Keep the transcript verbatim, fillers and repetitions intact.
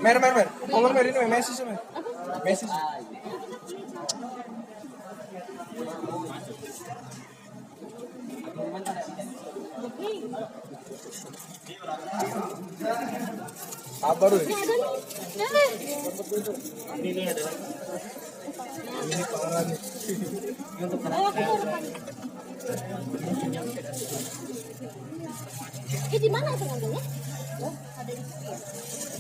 Mer, mer, mer. Follow mer ini, mer. Messi sih, mer. Messi sih. Sabar, weh. Ini parah nih. Eh, di mana itu ngambilnya? Ada di sini.